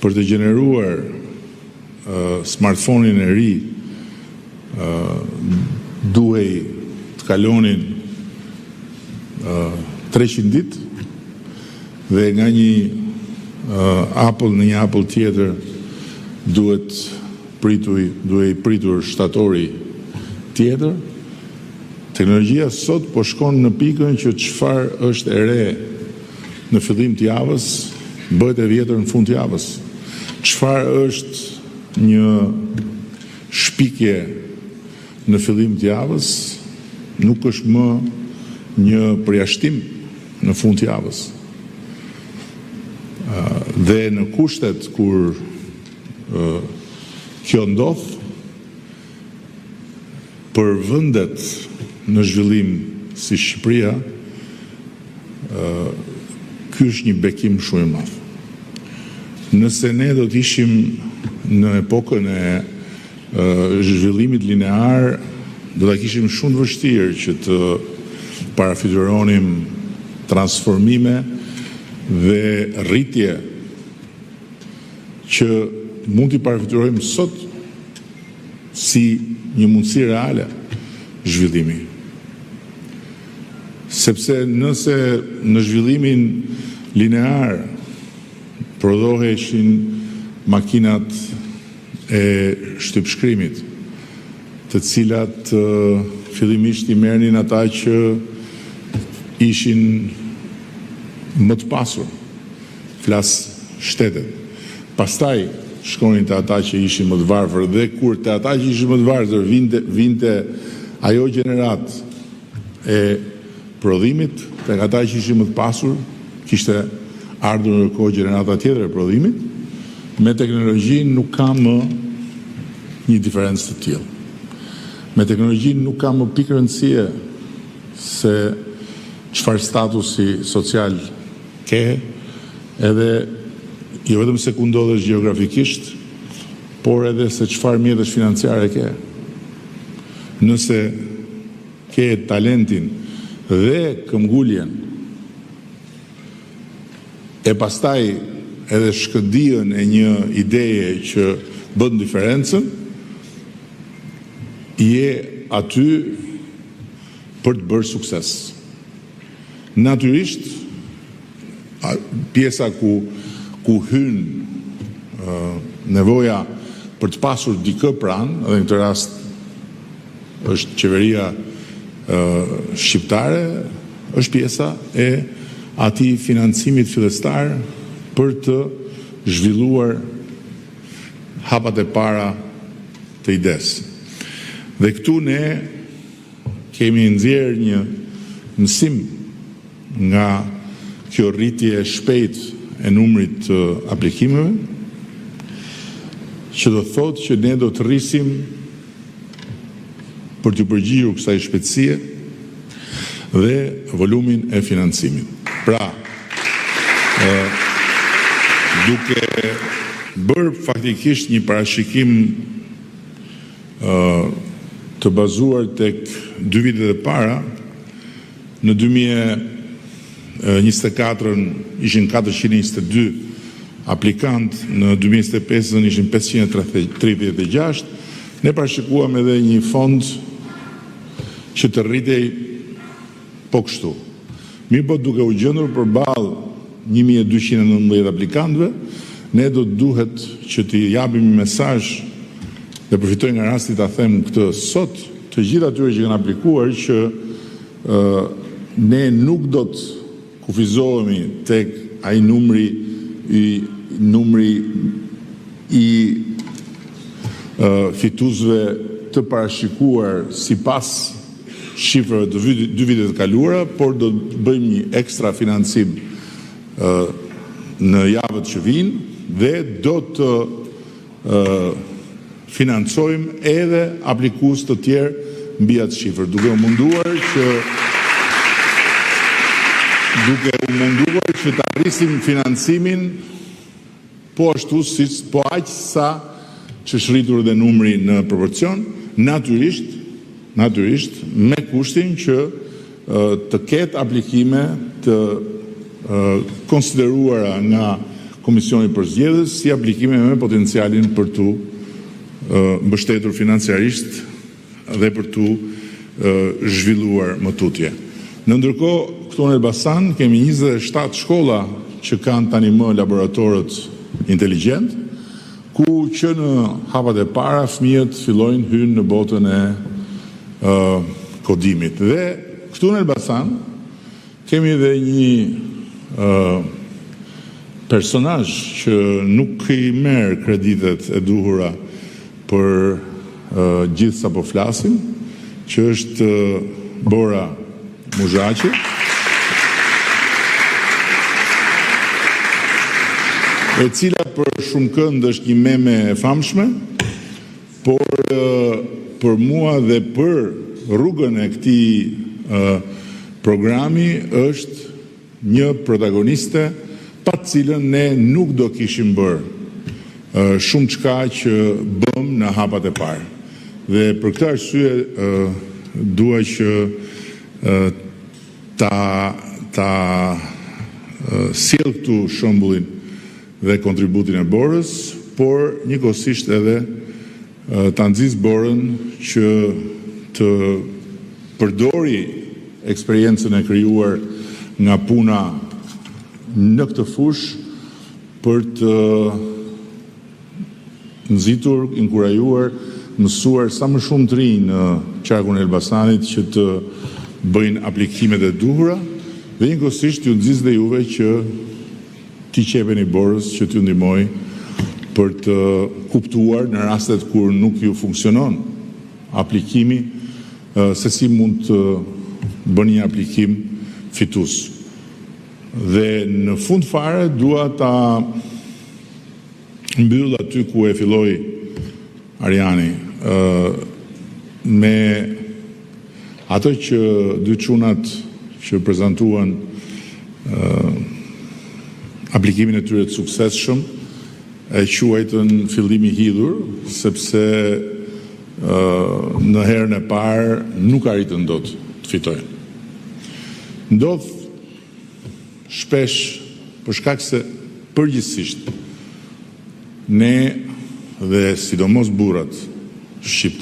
Për të gjeneruar smartphone-in e ri duhej të kalonin 300 ditë dhe nga një Apple në një Apple tjetër duhet prituj, duhej pritur shtatori tjetër. Teknologjia sot po shkon në pikën që çfarë është e re në fillim të javës, bëhet e vjetër në fund të javës. Çfarë është një shpikje në fillim të javës, nuk është më një përjashtim në fund të javës. Dhe në kushtet kur kjo ndodh, për vendet në zhvillim si Shqipëria, ky është një bekim shumë i madh. Nëse ne do të ishim në epokën e zhvillimit linear, do ta kishim shumë të vështirë që të parafytyronim transformime dhe rritje që mund t'i parafytyrojmë sot si një mundësi reale zhvillimi. Sepse nëse në zhvillimin linear prodhoheshin makinat e shtypshkrimit, të cilat fillimisht i merrnin ata që ishin më të pasur, flas shtetet. Pastaj shkonin te ata që ishin më të varfër dhe kur te ata që ishin më të varfër vinte vinte ajo gjeneratë e prodhimit, tek ata që ishin më të pasur kishte ardhur ndërkohë gjenerata tjetër e prodhimit, me teknologjinë nuk ka më një diferencë të tillë. Me teknologjinë nuk ka më pikë rëndësie se çfarë statusi social ke, edhe jo vetëm se ku ndodhesh gjeografikisht, por edhe se çfarë mjetesh financiare ke. Nëse ke talentin dhe këmbguljen e pastaj edhe shkëndijën e një ideje që bën diferencën, je aty për të bërë sukses. Natyrisht, pjesa ku ku hyn nevoja për të pasur dikë pranë, dhe në këtë rast është qeveria shqiptare, është pjesa e atij financimit fillestar për të zhvilluar hapat e para të idesë. Dhe këtu ne Kemi nxjerrë një mësim nga kjo rritje e shpejtë e numrit të aplikimeve, që do të thotë që ne do të rrisim për t'iu përgjigjur kësaj shpejtësie dhe volumin e financimit. Pra, duke bërë faktikisht një parashikim të bazuar tek dy vitet e para, në 2024-ën ishin 422 aplikantë, në 2025-ën ishin 536, ne parashikuam edhe një fond që të rritej Po kështu. Mirëpo duke u gjendur përballë 1219 aplikantëve, ne do të duhet që t'i japim një mesazh dhe përfitoj nga rasti ta them këtë sot, të gjithë atyre që kanë aplikuar që ne nuk do të kufizohemi tek ai numri i numri i fituesve të parashikuar sipas shifrave të dy viteve të kaluara, por do të bëjmë një ekstra financim në javët që vijnë dhe do të financojmë edhe aplikues të tjerë mbi atë shifër, duke u munduar që duke u munduar që ta rrisim financimin Po ashtu si po aq sa ç'është rritur dhe numri në proporcion, natyrisht, natyrisht me kushtin që të ketë aplikime të konsideruara nga. Komisioni Përzgjedhës si aplikime me potencialin për t'u mbështetur financiarisht dhe për t'u zhvilluar më tutje. Në ndërkohë, këtu në Elbasan kemi 27 shkolla që kanë tani më laboratorët inteligjentë, ku që në hapat e para fëmijët fillojnë hyjnë në botën e kodimit. Dhe këtu në Elbasan kemi edhe një personazh që nuk i merr kreditet e duhura për gjithë sa po flasim, që është Bora Muzhaqi. E cila për shumëkënd është një meme e famshme, por për mua dhe për rrugën e këtij programi është një protagoniste pa të cilën ne nuk do kishim bërë shumëçka që bëmë në hapat e parë. Dhe për këtë arsye dua që ta ta sjell këtu shembullin dhe kontributin e Borës, por njëkohësisht edhe ta nxis Borën që të përdori eksperiencën e krijuar nga puna në këtë fushë për të nxitur, inkurajuar, mësuar sa më shumë të rinj në qarkun e Elbasanit që të bëjnë aplikimet e duhura dhe njëkohësisht t'ju nxis dhe juve që t'i qepeni Borës që t'ju ndihmojë për të kuptuar në rastet kur nuk ju funksionon aplikimi se si mund të bëni një aplikim fitues. Dhe në fund fare dua ta mbyll aty ku e filloi Arjani, me atë që dy çunat që prezantuan aplikimin e tyre të suksesshëm e quajtën fillim i hidhur, sepse në herën e parë nuk arritën dot të fitojnë. Ndodh shpesh për shkak se përgjithësisht ne dhe sidomos burrat shqiptarë.